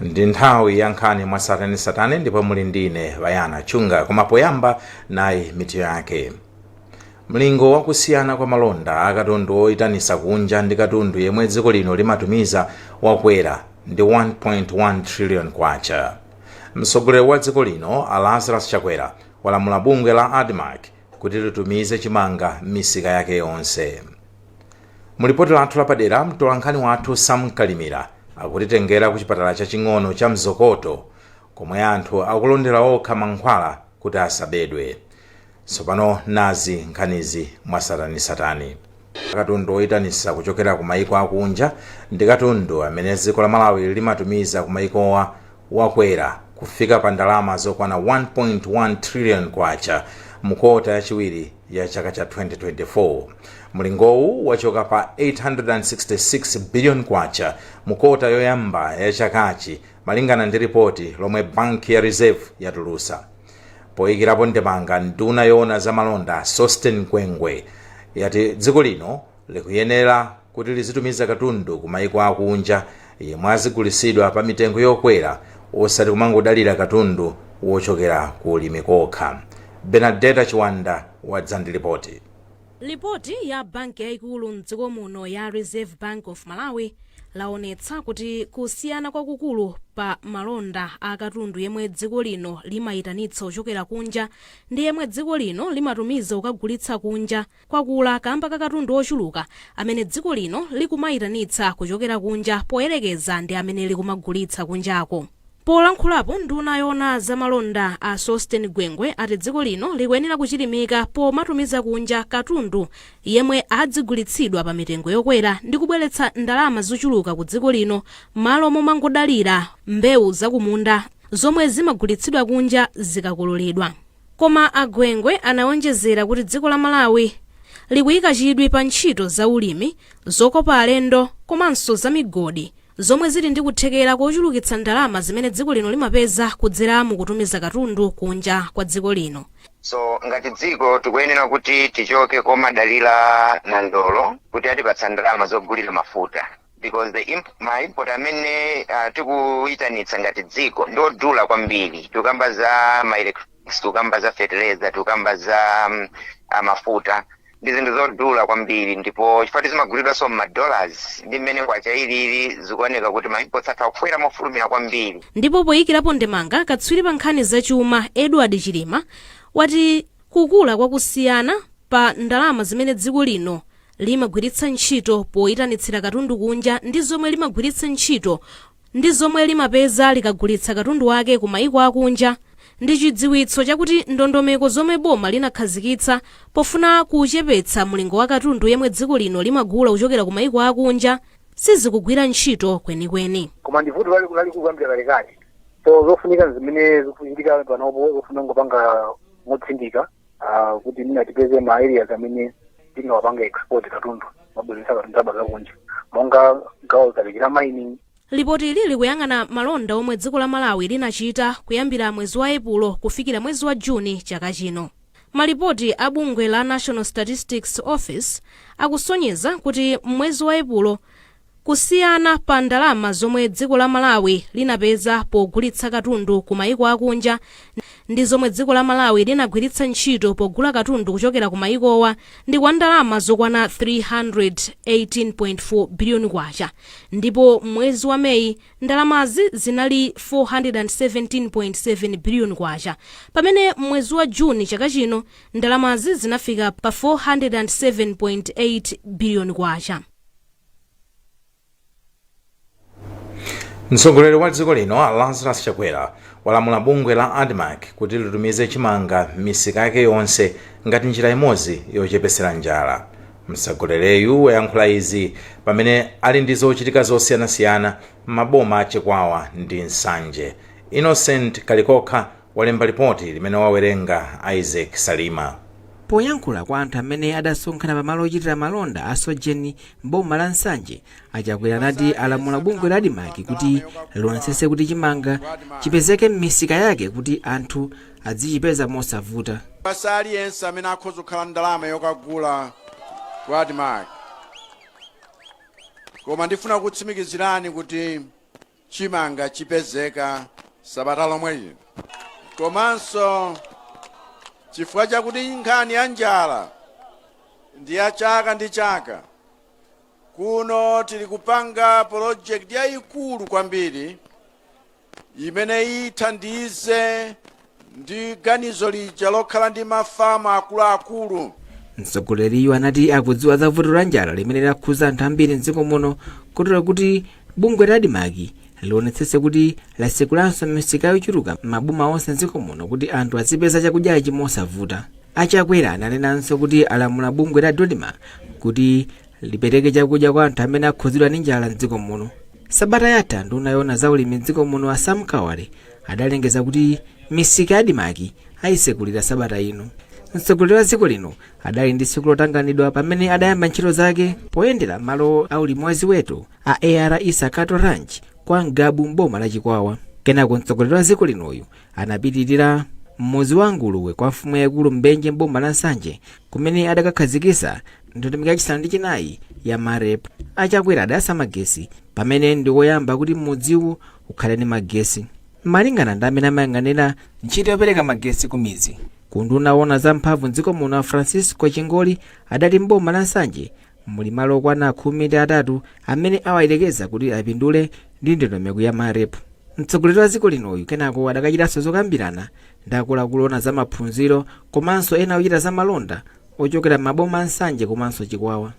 Ndi nthawi ya nkhani mwa satanesatane ndipo muli ndine Bayana Chunga, koma poyamba nayi mitu yake. Mlingo wakusiyana kwa malonda a katundu oyitanisa kunja ndi katundu yemwe dziko lino limatumiza wakwera ndi 1.1 trillion kwacha. Mtsogoleri wa dziko lino a Lazarus Chakwera walamula bungwe la ADMARC kuti litumize chimanga m'misika yake yonse. Mulipoti lathu lapadera, mtolankhani wathu Sam Kalimira akutitengera ku chipatala chaching'ono cha Mzokoto komwe anthu akulondera okha mankhwala kuti asabedwe. Tsopano nazi nkhanizi mwasatanisatani. Katundu oyitanisa kuchokera ku maiko akunja ndi katundu amene dziko la Malawi limatumiza ku maikowa wakwera kufika pa ndalama zokwana 1.1 trillion kwacha mu kota yachiwiri ya chaka cha 2024. Mlingowu wachoka pa 866 billion kwacha mu kota yoyamba ya chakachi, malingana ndi ripoti lomwe banki ya Reserve yatulusa. Poyikirapo ndemanga, nduna yoona za malonda Sosten Gwengwe yati dziko lino likuyenera kuti lizitumiza katundu ku maiko akunja yemwe azigulisidwa pa mitengo yokwera, osati kumangodalira katundu wochokera ku ulimi kokha. Benadeta Chiwanda wadza ndi ripoti. Lipoti ya banki yayikulu mdziko muno ya Reserve Bank of Malawi laonetsa kuti kusiyana kwakukulu pa malonda a katundu yemwe dziko lino limayitanitsa kuchokera kunja ndi yemwe dziko lino limatumiza kukagulitsa kunja kwakula kamba ka katundu ochuluka amene dziko lino likumayitanitsa kuchokera kunja poyerekeza ndi amene likumagulitsa kunjako. Polankhulapo, nduna yoona zamalonda a Sosten Gwengwe ati dziko lino likuyenera kuchilimika pomatumiza kunja katundu yemwe adzigulitsidwa pa mitengo yokwera ndi kubweretsa ndalama zochuluka ku dziko lino, malo momangodalira mbewu zakumunda zomwe zimagulitsidwa kunja zikakololedwa. Koma a Gwengwe anawonjezera kuti dziko la Malawi likuyika chidwi pa ntchito za ulimi, zokopa alendo komanso za migodi zomwe zili ndi kuthekera kochulukitsa ndalama zimene dziko lino limapeza kudzera mukutumiza katundu kunja kwa dziko lino. So ngati dziko tikuyenera kuti tichoke komadalira nandolo kuti atipatsa ndalama zogulira mafuta, because ma import amene tikuyitanitsa ngati dziko ndi odula kwambiri. Tikukamba za ma electronics, tikukamba za fertilizer, tikukamba za mafuta, ndi zinthu zodula kwambiri, ndipo chifukwa zimagulidwanso ma dollars, ndi mmene kwacha ilili, zikuoneka kuti ma imports athu akukwera mofulumira kwambiri. Ndipo poyikirapo ndemanga, katswiri pa nkhani zachuma Edward Chilima wati kukula kwakusiyana pa ndalama zimene dziko lino limagwiritsa ntchito poyitanitsira katundu kunja ndi zomwe limagwiritsa ntchito ndi zomwe limapeza likagulitsa katundu wake ku maiko akunja ndi chidziwitso chakuti ndondomeko zomwe boma linakhazikitsa pofuna kuchepetsa mlingo wa katundu yemwe dziko lino limagula kuchokera ku maiko akunja sizikugwira ntchito kwenikweni. Koma ndi vuto lalikulu kuyambira kalekale, so zofunika zimene zikuchitika panopo, zofuna ngopanga motsindika kuti mina tipeze ma areas amene tingawapanga export katundu, mabweretsa katundu abata kunja, monga gawo la mining. Lipoti ili likuyang'ana malonda omwe dziko la Malawi linachita kuyambira mwezi wa Epulo kufikira mwezi wa Juni chaka chino. Malipoti a bungwe la National Statistics Office akusonyeza kuti mwezi wa Epulo kusiyana pa ndalama zomwe dziko la Malawi linapeza pogulitsa katundu ku maiko akunja ndi zomwe dziko la Malawi linagwiritsa ntchito pogula katundu kuchokera ku maikowa ndi kwa ndalama zokwana 318.4 biliyoni kwacha, ndipo mwezi wa Meyi ndalamazi zinali 417.7 biliyoni kwacha, pamene mwezi wa Juni chaka chino ndalamazi zinafika pa 407.8 biliyoni kwacha. Mtsogoleri wa dziko lino Lazarus Chakwera walamula bungwe la ADMARC kuti litumize chimanga m'misika yake yonse ngati njira imodzi yochepesera njala. Mtsogoleriyu wayankhula izi pamene ali ndi zochitika zosiyanasiyana m'maboma a Chikwawa ndi Nsanje. Innocent Kalikokha walemba ripoti limene wawerenga Isaac Salima. Poyankhula kwa anthu amene adasonkhana pamalo ochitira malonda a Sojeni m'boma la Nsanje, a Chakwera anati alamula bungwe la ADMARC kuti lionetsetse kuti chimanga chipezeke m'misika yake kuti anthu adzichipeza mosavuta. Basi aliyense amene akhoza kukhala ndalama yokagula ku ADMARC, koma ndifuna kutsimikizirani kuti Chimanga chipezeka sabata lomwe lino. Komanso chifukwa chakuti nkhani ya njala ndi ya chaka ndi chaka, kuno tili kupanga project yayikulu kwambiri imene ithandize ndi ganizo lija lokhala ndi mafamu akuluakulu. Mtsogoleriyu anati akudziwa za vuto la njala limene lakhuza anthu ambiri mdziko muno, kotero kuti bungwe la ADMARC lionetsetse kuti lasekulanso misika yochuluka m'maboma onse mdziko muno kuti anthu azipeza chakudyachi mosavuta. A Chakwera ananenanso kuti alamula bungwe la DoDMA kuti lipereke chakudya kwa anthu amene akhuzidwa ndi njala mdziko muno. Sabata yatha, nduna yoona za ulimi mdziko muno a Sam Kawale adalengeza kuti misika ya ADMARC ayisekulira sabata ino. Mtsogoleri wa dziko lino adali ndi tsiku lotanganidwa pamene adayamba ntchito zake poyendera malo a ulimi wa ziweto a AR Issa Cattle Ranch kwa Ngabu mboma la Chikwawa. Kenako mtsogoleri wa dziko linoyu anapitirira m'mudzi wa Nguluwe kwa mfumu yaikulu Mbenje mboma la Nsanje, kumene adakakhazikitsa ndondomeko yachisanu ndi chinayi ya MAREP. A Chakwera adayatsa magesi pamene ndi woyamba kuti mudziwu ukhale ndi magesi. Malingana ndi amene amayang'anira ntchito yopereka magesi ku midzi ku unduna woona za mphamvu mdziko muno, a Francisco Chingoli, adati mboma la Nsanje muli malo okwana 13 amene awayerekeza kuti apindule ndi ndondomeko ya MAREP. Mtsogoleri wa dziko linoyu kenako adakachitanso zokambirana ndi akuluakulu oona za maphunziro komanso ena ochita za malonda ochokera m'maboma a Nsanje komanso Chikwawa.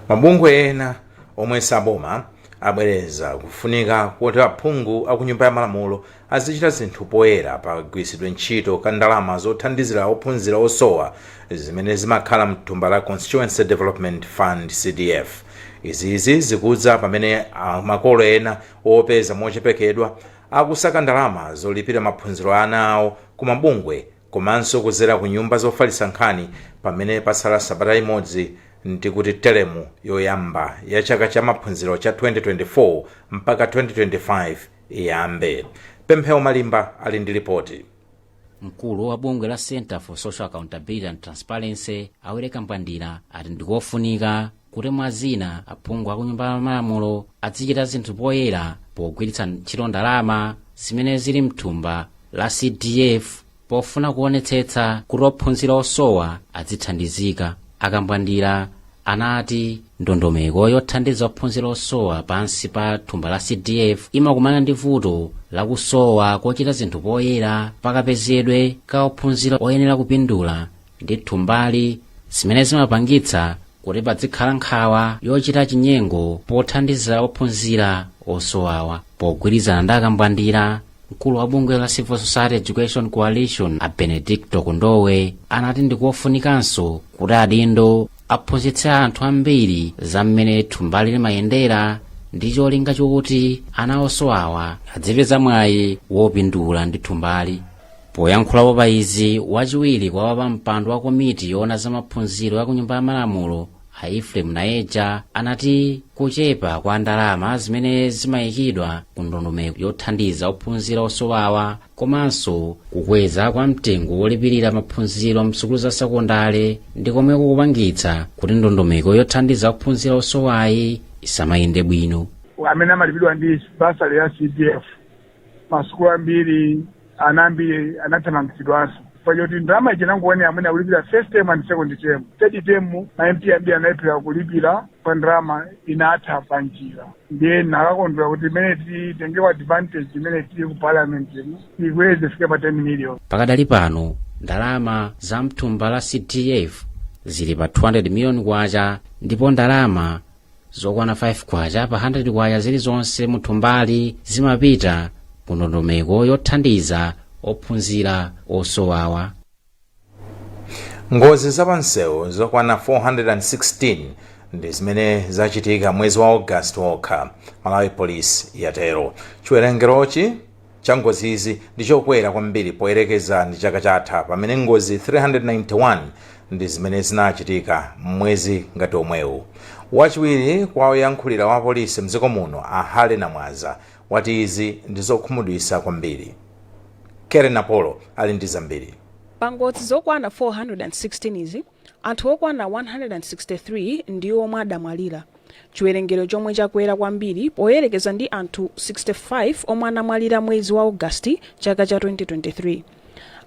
Mabungwe ena omwe saboma abwereza kufunika kuti aphungu aku Nyumba ya Malamulo azichita zinthu poyera pagwiritsidwe ntchito ka ndalama zothandizira ophunzira osowa zimene zimakhala mthumba la Constituency Development Fund, CDF. Izizi zikudza pamene makolo ena opeza mochepekedwa akusaka ndalama zolipira maphunziro a ana awo ku mabungwe komanso kuzera ku nyumba zofalitsa nkhani, pamene pasala sabata imodzi ndikuti teremu yoyamba ya chaka cha maphunziro cha 2024 mpaka 2025 iyambe. Pemphero Malimba ali ndi ripoti. Mkulu wa bungwe la Center for Social Accountability and Transparency, Awere Kambwandira, ati ndikofunika kuti mwa zina aphungu aku Nyumba ya Malamulo azichita zinthu poyera pogwiritsa ntchito ndalama zimene zili mthumba la CDF pofuna kuonetsetsa kuti ophunzira osowa azithandizika. Akambwandira anati ndondomeko yothandiza ophunzira osowa pansi pa thumba la CDF imakumana ndi vuto lakusowa kochita zinthu poyera pakapezedwe ka ophunzira oyenera kupindula ndi thumbali, zimene zimapangitsa kuti pazikhala nkhawa yochita chinyengo pothandiza ophunzira osowawa. Pogwirizana ndi Akambwandira, mkulu wa bungwe la Civil Society Education Coalition, a Benedicto Kondowe, anati ndikofunikanso kuti adindo aphunzitse anthu ambiri za mmene thumbali limayendera ndi cholinga chokuti ana osowawa adzipeza mwayi wopindula ndi thumbali. Poyankhulapo pa izi, wachiwiri kwa wapampando wa komiti yoona za maphunziro ya ku Nyumba ya Malamulo, a Ephraim Nayeja, anati kuchepa kwa ndalama zimene zimayikidwa ku ndondomeko yothandiza ophunzira osowawa komanso kukweza kwa mtengo wolipirira maphunziro msukulu za sekondale ndi komwe kukupangitsa kuti ndondomeko yothandiza ophunzira osowayi isamayende bwino. Amene amalipidwa ndi bursary ya CDF, masukulu ambiri, ana ambiri anathamangitsidwanso chifukwa choti ndalama ija nangoonera amene akulipira first term and second term. Third term ma MP ambiri analephera kulipira pa ndalama inatha pa njira. Ndiye nakakondwera kuti imene titengepo advantage imene tili ku parliament ikweze ifike pa 10 million. Pakadali pano ndalama za mthumba la CDF zili pa 200 miliyoni kwacha, ndipo ndalama zokwana 5 kwacha pa 100 kwacha zilizonse muthumbali zimapita ku ndondomeko yothandiza ophunzira osowawa. Ngozi zapamsewu zokwana 416 ndi zimene zachitika mwezi wa August wokha, Malawi Police yatero. Chiwerengerochi cha ngozizi ndi chokwera kwambiri poyerekeza ndi chaka chatha, pamene ngozi 391 ndi zimene zinachitika mwezi ngati omwewu. Wachiwiri kwa oyankhulira wa polisi mdziko muno, a Harry Namwaza, wati izi ndi zokhumudwitsa kwambiri. Keren Apollo ali ndi zambiri. Pa ngozi zokwana 416 izi, anthu okwana 163 ndiwo omwe adamwalira. Chiwerengero chomwe chakwera kwambiri poyerekeza ndi anthu 65 omwe anamwalira mwezi wa Ogasiti chaka cha 2023.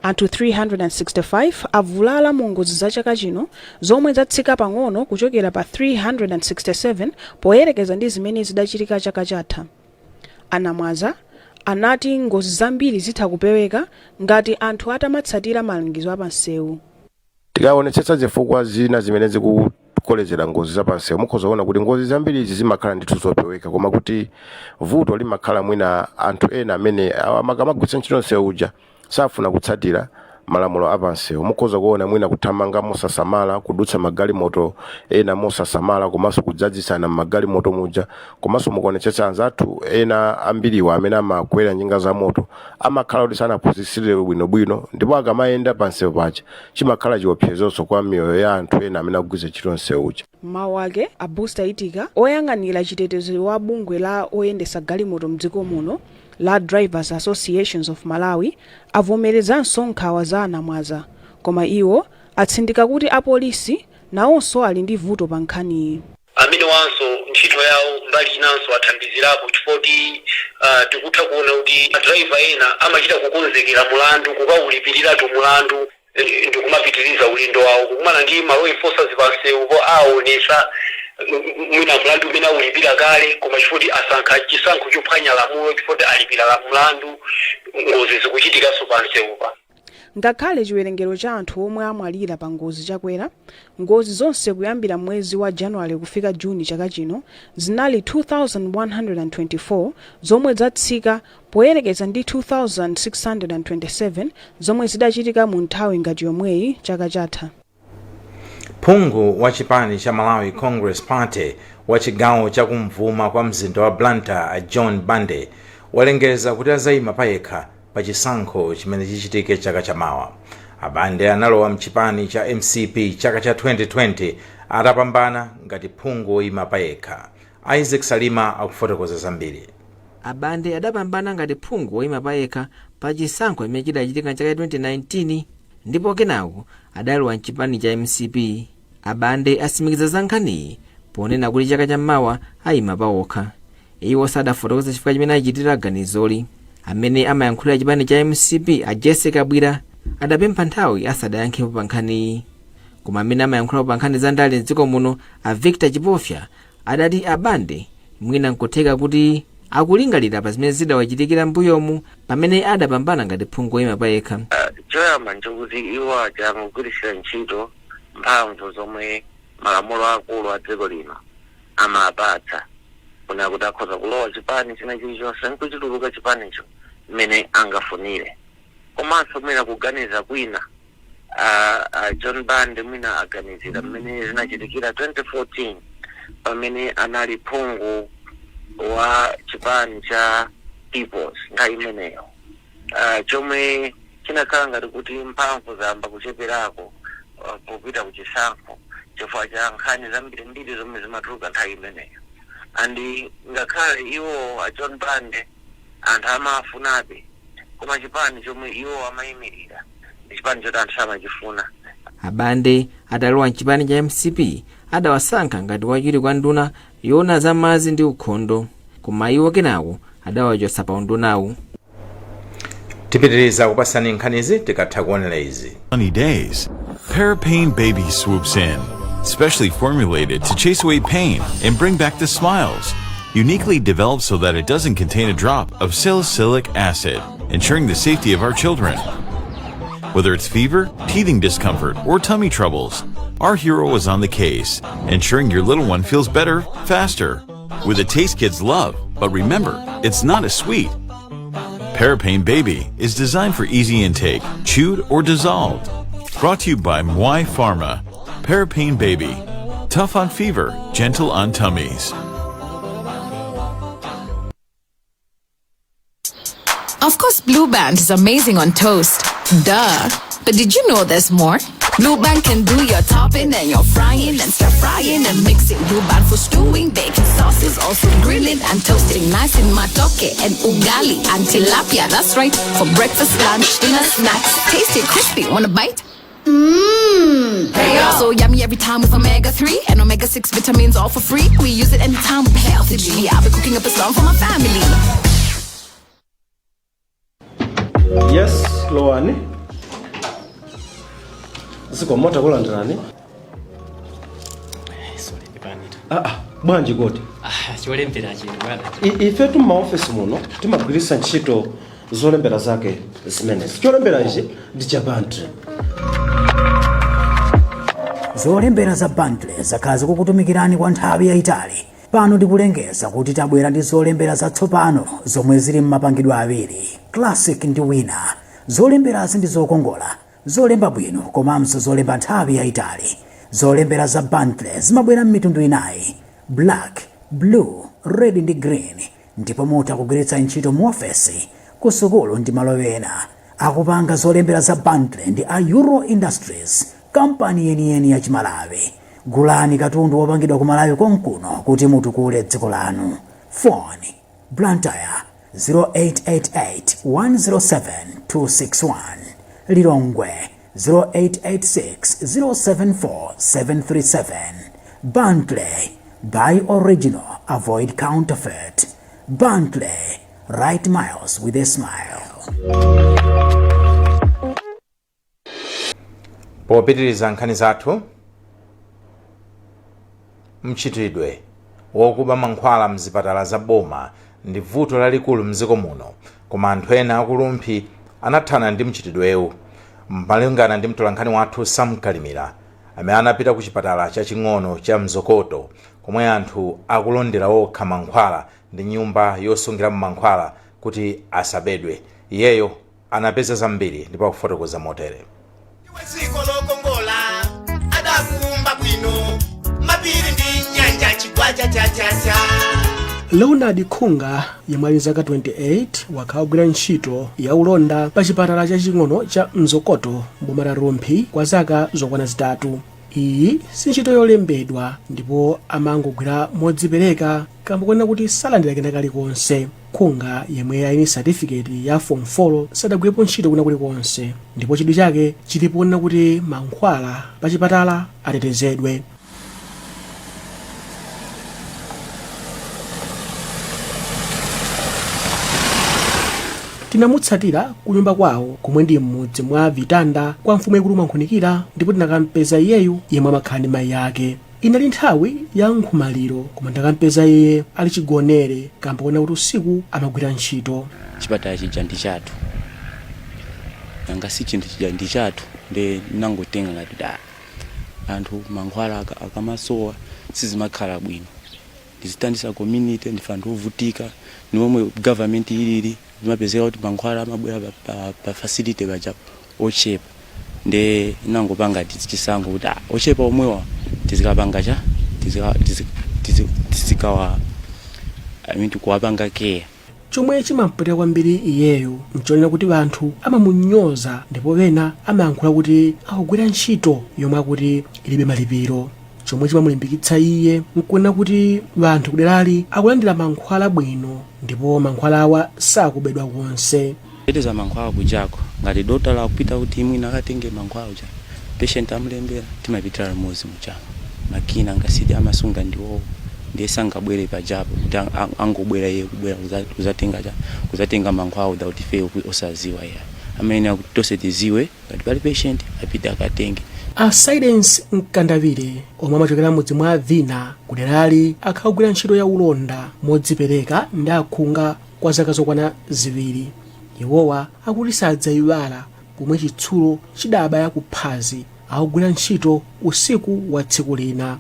Anthu 365 avulala mu ngozi za chaka chino, zomwe zatsika pang'ono kuchokera pa 367 poyerekeza ndi zimene zidachitika chaka chatha. A Namwaza anati ngozi zambiri zitha kupeweka ngati anthu atamatsatira malangizo apansewu. Tikaonetsetsa zifukwa zina zimene zikukolezera ngozi zapansewu, mukhoza kuona kuti ngozi zambiri izi zimakhala ndithu zopeweka, koma kuti vuto limakhala mwina anthu ena amene akamagwiritsa ntchito msewu uja safuna kutsatira malamulo apansewu. Mukhoza kuona mwina kuthamanga mosasamala, kudutsa magalimoto ena mosasamala, komanso kudzadzisana m'magalimoto muja. Komanso mukuonetsetsa anzathu ena ambiriwa amene amakwera njinga za moto amakhala kuti sanaphunzitsidwe bwinobwino, ndipo akamayenda pansewu paja chimakhala chiopsezonso kwa miyoyo ya anthu ena amene akugwiritsa ntchito msewu uja. Mawu ake, a Booster Itika, oyang'anira chitetezo wa bungwe la oyendesa galimoto mdziko muno la Drivers Associations of Malawi, avomerezanso nkhawa za a Namwaza, koma iwo atsindika kuti apolisi nawonso ali ndi vuto pa nkhaniyi. Amene wanso ntchito yawo mbali inanso athandizirapo, chifukwa tikutha kuona kuti madraiva ena amachita kukonzekera mulandu, kukawulipiriratu mulandu ndikumapitiriza ulendo wawo, kukumana ndi ma law enforcers pansewu po aonesa mwina mlandu umene awulipira kale, koma chifukwa asankha chisankho chophwanya lamulo, chifukwa alipira la mlandu, ngozi zikuchitikanso pansewupa. Ngakhale chiwerengero cha anthu omwe amwalira pa ngozi chakwera, ngozi zonse kuyambira mwezi wa Januwale kufika Juni chaka chino zinali 2124, zomwe zatsika poyerekeza ndi 2627 zomwe zidachitika mu nthawi ngati yomweyi chaka chatha. Phungu wa chipani cha Malawi Congress Party wa chigawo chakumvuma kwa mzinda wa Blantyre, John Bande, walengeza kuti azayima payekha pa chisankho chimene chichitike chaka chamawa. Abande analowa mchipani cha MCP chaka cha 2020 atapambana ngati phungu woyima payekha. Isaac Salima akufotokoza zambiri. Abande adapambana ngati phungu woyima payekha pa chisankho chimene chidachitika chaka cha 2019, ndipo kenako adalowa mchipani cha MCP. Abande asimikiza za nkhaniyi ponena kuti chaka chammawa ayima pawokha. Iwo sadafotokoza chifukwa chimene achitira ganizoli. Amene amayankhulira chipani cha MCP, a Jesse Kabwira, adapempha nthawi asadayankhepo pa nkhaniyi. Koma amene amayankhulapo pa nkhani za ndale mdziko muno, a Victor Chipofya, adati Abande mwina nkutheka kuti akulingalira pa zimene zidawachitikira mbuyomu pamene adapambana ngati phungu woyima payekha. Choyamba nchokuti iwo aja amagwiritsira ntchito mphamvu zomwe malamulo akulu a dziko lino amapatsa kuna kuti akhoza kulowa chipani china chilichonse nkuchituluka chipanicho mmene angafunire. Komanso mwina kuganiza kwina, John Bande mwina aganizira mmene zinachitikira 2014 pamene anali phungu wa chipani cha Peoples nthawi imeneyo, chomwe chinakhala ngati kuti mphamvu zayamba kucheperako popita kuchisankho chifukwa cha nkhani zambirimbiri zomwe zimatuluka nthawi imeneyo. And ngakhale iwo a John Bande anthu amafunabe, koma chipani chomwe iwo amayimirira ndi chipani choti anthu samachifuna. Abande atalowa mchipani cha MCP adawasankha ngati wachiwiri kwa nduna yoona za madzi ndi ukhondo, koma iwo kenako adawachotsa pa undunawu. Tipitiriza kupasani nkhanizi tikatha kuonera izi. Sunny days, Parapain Baby swoops in, specially formulated to chase away pain and bring back the smiles. Uniquely developed so that it doesn't contain a drop of salicylic acid, ensuring the safety of our children. Whether it's fever, teething discomfort, or tummy troubles, our hero is on the case, ensuring your little one feels better, faster. With a taste kids love, but remember, it's not a sweet. Parapain Baby is designed for easy intake, chewed or dissolved. Brought to you by Mwai Pharma. Parapain Baby. Tough on fever, gentle on tummies. Of course, Blue Band is amazing on toast. Duh. But did you know there's more? Blue Band can do your topping and your frying and stir frying and mixing. Blue Band for stewing, baking sauces, also grilling and toasting. Nice in matoke and ugali and tilapia. That's right. For breakfast, lunch, dinner, snacks. Tasty, crispy. Want a bite? Mmm. So yummy every time with omega 3 and omega 6 vitamins all for free. We use it anytime with Healthy G. I'll be cooking up a storm for my family. Yes, lowani. Zikomo, takulandirani. Sorry, panita. Ah, ah, bwanji kodi? Ah, cholembera chino, bwana. Ifetu m'maofesi muno timagwiritsa ntchito zolembera zake zimenezi. Cholembera ichi ndi cha Bentley. Zolembera za Bentley zakhala zikukutumikirani kwa nthawi yayitali. Pano tikulengeza kuti tabwera ndi zolembera zatsopano zomwe zili m'mapangidwe awiri, Classic ndi Wina. Zolemberazi ndi zokongola, zolemba bwino komanso zolemba nthawi yayitali. Zolembera za Bentley zimabwera m'mitundu inayi: black, blue, red ndi green, ndipo mutha kugwiritsa ntchito mu ofesi, ku sukulu ndi malo ena. Akupanga zolembera za Bentley ndi a Euro Industries, kampani yeniyeni ya Chimalawi. Gulani katundu wopangidwa ku Malawi konkuno kuti mutukule dziko lanu. Phone: Blantyre 0888 107 261, Lilongwe 0886 074 737. Bentley, buy original, avoid counterfeit. Bentley, write miles with a smile. Popitiriza nkhani zathu, mchitidwe wokuba mankhwala mzipatala za boma ndi vuto lalikulu mdziko muno, koma anthu ena aku Rumphi anathana ndi mchitidwewu. Malingana ndi mtolankhani wathu Sam Kalimira, amene anapita ku chipatala chaching'ono cha Mzokoto, komwe anthu akulondera okha mankhwala ndi nyumba yosungiramo mankhwala kuti asabedwe, iyeyo anapeza zambiri ndipo akufotokoza motere. Dziko lokongola, adakumba bwino, mapiri ndi nyanja, chigwa cha chachacha. Leonard Khunga, yemwe ali zaka 28, wakhala kugwira ntchito ya ulonda pa chipatala chaching'ono cha Mzokoto mboma la Rumphi kwa zaka zokwana 3. Iyi si ntchito yolembedwa ndipo amangogwira modzipereka kamba kuona kuti salandira kena kalikonse. Khunga, yemwe ali ndi satifiketi ya Form 4, sadagwirepo ntchito kuna kulikonse ndipo chidwi chake chilipo kuona kuti mankhwala pa chipatala atetezedwe. Tinamutsatira kunyumba kwawo komwe ndi m'mudzi mwa Vitanda kwa mfumu yaikulu Mwankhunikira, ndipo tinakampeza iyeyu yemwe amakhala ndi mayi ake. Inali nthawi ya nkhumaliro, koma ndakampeza iye ali chigonere kamba kuona kuti usiku amagwira ntchito. Chipatala chija ndi chathu, nanga si chinthu chija ndi chathu, nde nangotenga ngati da anthu mankhwala akamasowa sizimakhala bwino. Ndizithandiza community, ndife anthu ovutika, ni momwe government ilili, zimapezeka kuti mankhwala amabwera pa facility paja ochepa, nde nangopanga chisankho kuti ochepa omwewa tizikapanga cha tizikawa, I mean, kuwapanga care. Chomwe chimampweteka kwambiri iyeyo nchonena kuti anthu amamunyoza ndipo ena amayankhula kuti akugwira ntchito yomwe akuti ilibe malipiro. Chomwe chimamulimbikitsa iye nkunena kuti anthu kuderali akulandira mankhwala bwino ndipo mankhwala awa sakubedwa konse. Teteza mankhwala kujako, ngati dotala akupita kuti mwina akatenge mankhwala uja patient amulembera, timapitira limodzi muchama makina ngasiti amasunga ndiwowo, ndiye sangabwere pajapo kuti angobwera iye kubwera kuzatenga cha kuzatenga mankhwala without ife osaziwa iye. Amene akuti tonse tiziwe ngati pali patient apite akatenge. A Silence Mkandawire, omwe amachokera mudzi mwa Vina kuderali, akhala kugwira ntchito ya ulonda modzipereka ndi akhunga kwa zaka zokwana 2. Iwowa akuti sadzayiwala pomwe chitsulo chidabaya kuphazi akugwira ntchito usiku wa tsiku lina.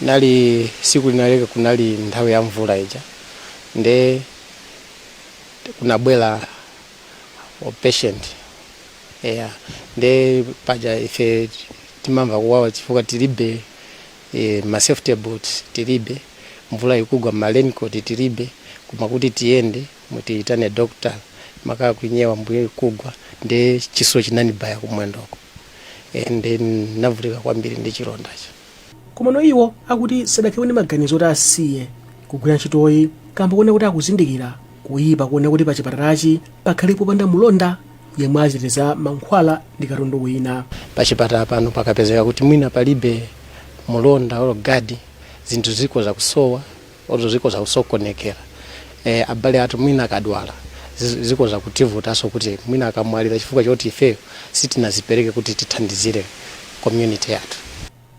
Nali siku linaleke, kunali nthawi ya mvula ija, nde kunabwera patient, eya, nde paja ife timamva kuwawa chifukwa tilibe ma safety boots tilibe, mvula ikugwa, ma raincoat tilibe, koma kuti tiyende mutiyitane doctor makaya kunyewa, mbuye ikugwa, nde chitsulo chinanibaya kumwendoko, nde navutika kwambiri ndi chilondacho. Komano iwo akuti sadakhewe ndi maganizo oti asiye kugwira ntchitoyi kamba kuona kuti akuzindikira kuyipa kuona kuti pa chipatalachi pakhale popanda mulonda Yemwe aziteteza mankhwala ndi katundu wina. Pachipatala pano pakapezeka kuti mwina palibe mulonda olo gadi, zinthu zikhoza kusowa olo zikhoza kusokonekera. Abale athu mwina akadwala, zikhoza kutivutanso kuti mwina akamwalira chifukwa choti ifeyo sitinazipereke kuti tithandizire community yathu.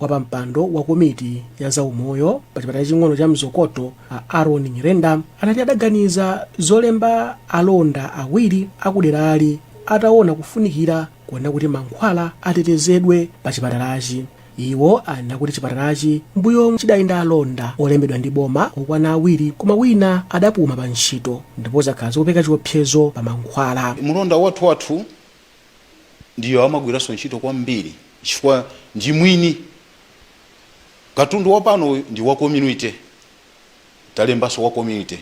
Wapampando wa komiti ya zaumoyo pa chipatala ching'ono cha Mzokoto, a Aaron Nyirenda, anati adaganiza zolemba alonda awiri akuderali ataona kufunikira kuona kuti mankhwala atetezedwe pa chipatalachi. Iwo anena kuti chipatalachi mbuyo chidayenda alonda olembedwa ndi boma okwana awiri, koma wina adapuma pa ntchito ndipo zakhala zikupeka chiopsezo pa mankhwala. Mulonda wathu wathu ndiyo amagwiranso ntchito kwambiri chifukwa ndi mwini katundu wapano, ndi wa community. Talembanso wa community,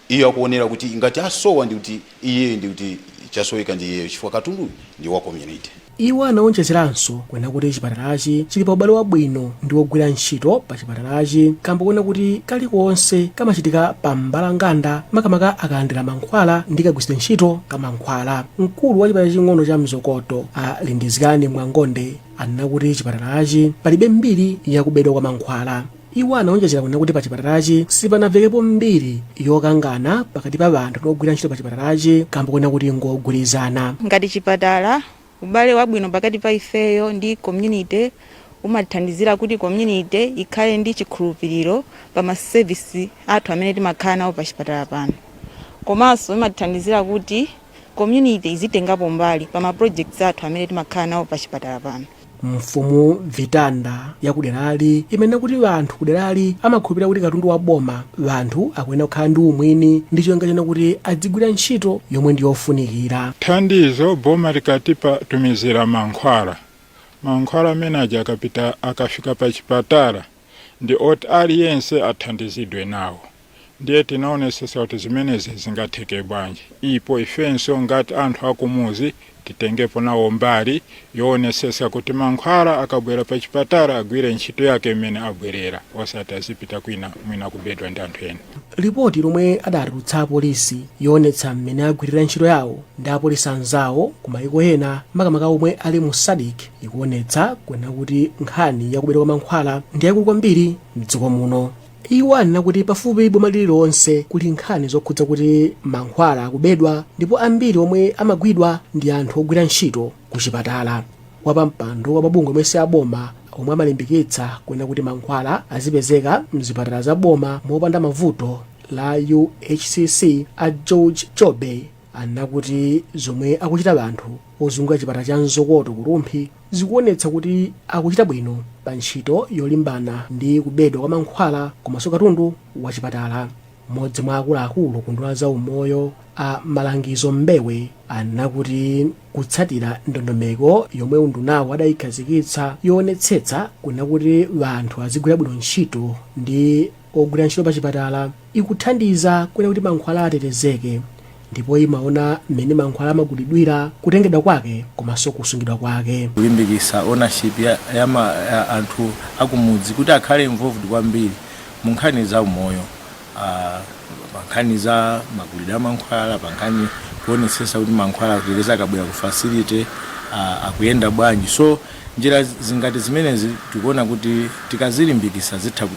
iyo akuonera kuti ngati asowa ndi kuti iye, ndi kuti chasoweka ndi iyeyo, chifukwa katundu ndi wa community. Iwo anaonjezeranso kunena kuti chipatalachi chili pa ubale wabwino ndi wogwira ntchito pa chipatalachi, kamba kuona kuti kalikonse kamachitika pa mbalanganda, makamaka akalandira mankhwala ndi kagwiritsidwe ntchito ka mankhwala. Mkulu wa chipatala ching'ono cha Mzokoto, a Lindizikani Mwangonde, anena kuti chipatalachi palibe mbiri yakubedwa kwa mankhwala. Iwo anaonjezera kunena kuti pa chipatalachi sipanamvekepo mbiri yokangana pakati pa anthu ndi ogwira ntchito pa chipatalachi, kamba kuona kuti ngogwirizana. Ngati chipatala, ubale wabwino pakati pa ifeyo ndi community umathandizira kuti community ikhale ndi chikhulupiriro pa ma service athu amene timakhala nawo pa chipatala pano. Komanso imatithandizira kuti community izitengapo mbali pa ma projects athu amene timakhala nawo pa chipatala pano. Mfumu Vitanda ya kuderali imanena kuti anthu kuderali amakhulupirira kuti katundu wa boma anthu akuyenera kukhala ndi umwini ndi cholinga chona kuti adzigwira ntchito yomwe ndi yofunikira. Thandizo boma likatipa tumizira mankhwala, mankhwala amene aja akapita, akafika pa chipatala, ndi oti aliyense athandizidwe nawo. Ndiye tinaonesesa kuti zimenezi zingatheke bwanji, ipo ifenso ngati anthu akumuzi titengepo nawo mbali yoonesesa kuti mankhwala akabwera pa chipatala agwire ntchito yake imene abwerera, osati azipita kwina, mwina kubedwa ndi anthu ena. Lipoti lomwe adatulutsa apolisi yoonetsa mmene agwirira ntchito yawo ndi apolisi anzawo ku mayiko ena, makamaka omwe ali mu SADC, ikuonetsa kunena kuti nkhani yakubedwa kwa mankhwala ndi yaikulu kwambiri mdziko muno. Iwo anena kuti pafupi boma lililonse kuli nkhani zokhudza kuti mankhwala akubedwa, ndipo ambiri omwe amagwidwa ndi anthu ogwira ntchito ku chipatala. Wapampando wa mabungwe omwe si aboma omwe amalimbikitsa kunena kuti mankhwala azipezeka mzipatala za boma mopanda mavuto, la UHCC, a George Jobe, anena kuti zomwe akuchita anthu ozungulira chipatala cha Mzokoto ku Rumphi zikuonetsa kuti akuchita bwino pa ntchito yolimbana ndi kubedwa kwa mankhwala komanso katundu wa chipatala. Mmodzi mwa akuluakulu ku unduna za umoyo, a Malangizo Mbewe, anena kuti kutsatira ndondomeko yomwe undunawo adayikhazikitsa yoonetsetsa kunena kuti anthu azigwira bwino ntchito ndi ogwira ntchito pa chipatala ikuthandiza kunena kuti mankhwala atetezeke, ndipo imaona mmene mankhwala amagulidwira, kutengedwa kwake komanso kusungidwa kwake. Kulimbikitsa ownership ya anthu akumudzi kuti akhale involved kwambiri mu nkhani za umoyo, pa nkhani za magulidwe a mankhwala, pa nkhani kuonetsetsa kuti mankhwala akuteteza akabwera ku facility, akuyenda bwanji. So njira zingati zimenezi tikuona kuti tikazilimbikitsa zitha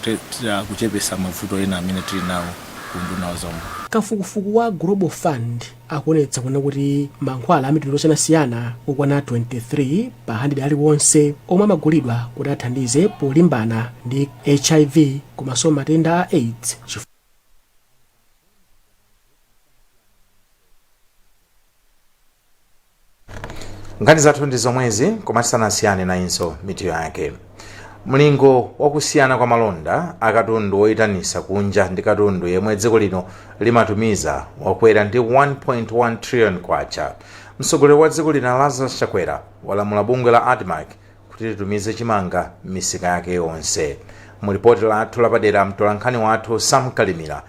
kuchepesa mavuto ena amene tili nawo ku unduna wa zaumoyo. Kafukufuku wa Global Fund akuonetsa kunena kuti mankhwala a mitundu yosiyanasiyana okwana 23 pa 100 aliwonse omwe amagulidwa kuti athandize polimbana ndi HIV komanso matenda a AIDS. Nkhani zathu ndi zomwezi, koma tisanasiyane nayinso mitu yake. Mlingo wakusiyana kwa malonda akatundu woyitanisa kunja ndi katundu yemwe dziko lino limatumiza wakwera ndi 1.1 trillion kwacha. Mtsogoleri wa dziko lino Lazarus Chakwera walamula bungwe la ADMARC kuti litumize chimanga m'misika yake yonse. Mu lipoti lathu lapadera, mtolankhani wathu Sam Kalimira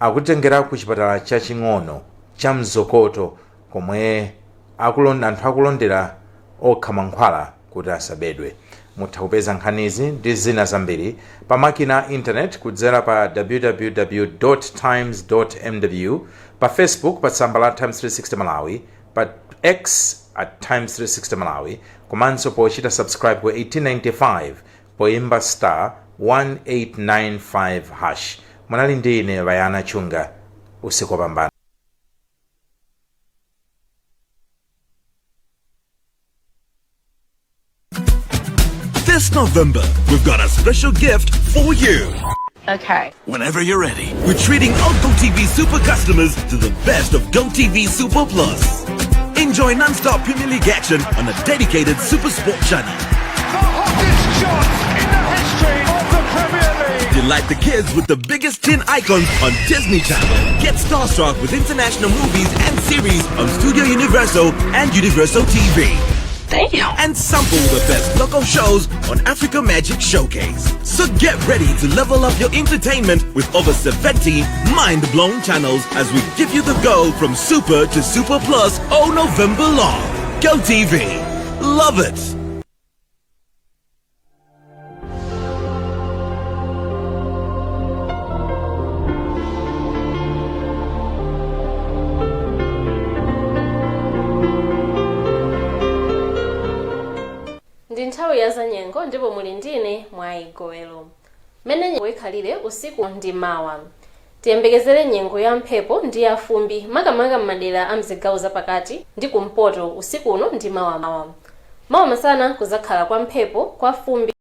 akutitengera ku chipatala chaching'ono cha Mzokoto komwe anthu akulondera okha mankhwala kuti asabedwe. Mutha kupeza nkhanizi ndi zina zambiri pa makina a internet kudzera pa www times mw, pa Facebook pa tsamba la Times 360 Malawi, pa X at Times 360 Malawi, komanso pochita subscribe ku 1895 poimba star 1895 hash. Munali ndi ine Vayana Chunga. Usiku wopambana. This November, we've got a special gift for you. Okay. Whenever you're ready, we're treating all GoTV Super customers to the best of GoTV Super Plus. Enjoy non-stop Premier League action on a dedicated Super Sport channel. The hottest shot in the history of the Premier League. Delight the kids with the biggest 10 icons on Disney Channel. Get starstruck with international movies and series on Studio Universal and Universal TV. Damn. And sample the best local shows on Africa Magic Showcase. So get ready to level up your entertainment with over 70 mind-blown channels as we give you the go from Super to Super Plus all November long. Go TV. Love it. Ndi nthawi ya zanyengo ndipo muli ndine Mwayi Gowelo. Mmene nyengo ikhalire usiku ndi mawa: tiyembekezere nyengo ya mphepo ndi ya fumbi, makamaka m'madera a mzigawo zapakati ndi kumpoto usiku uno ndi mawa. Mawa masana kuzakhala kwa mphepo, kwa fumbi.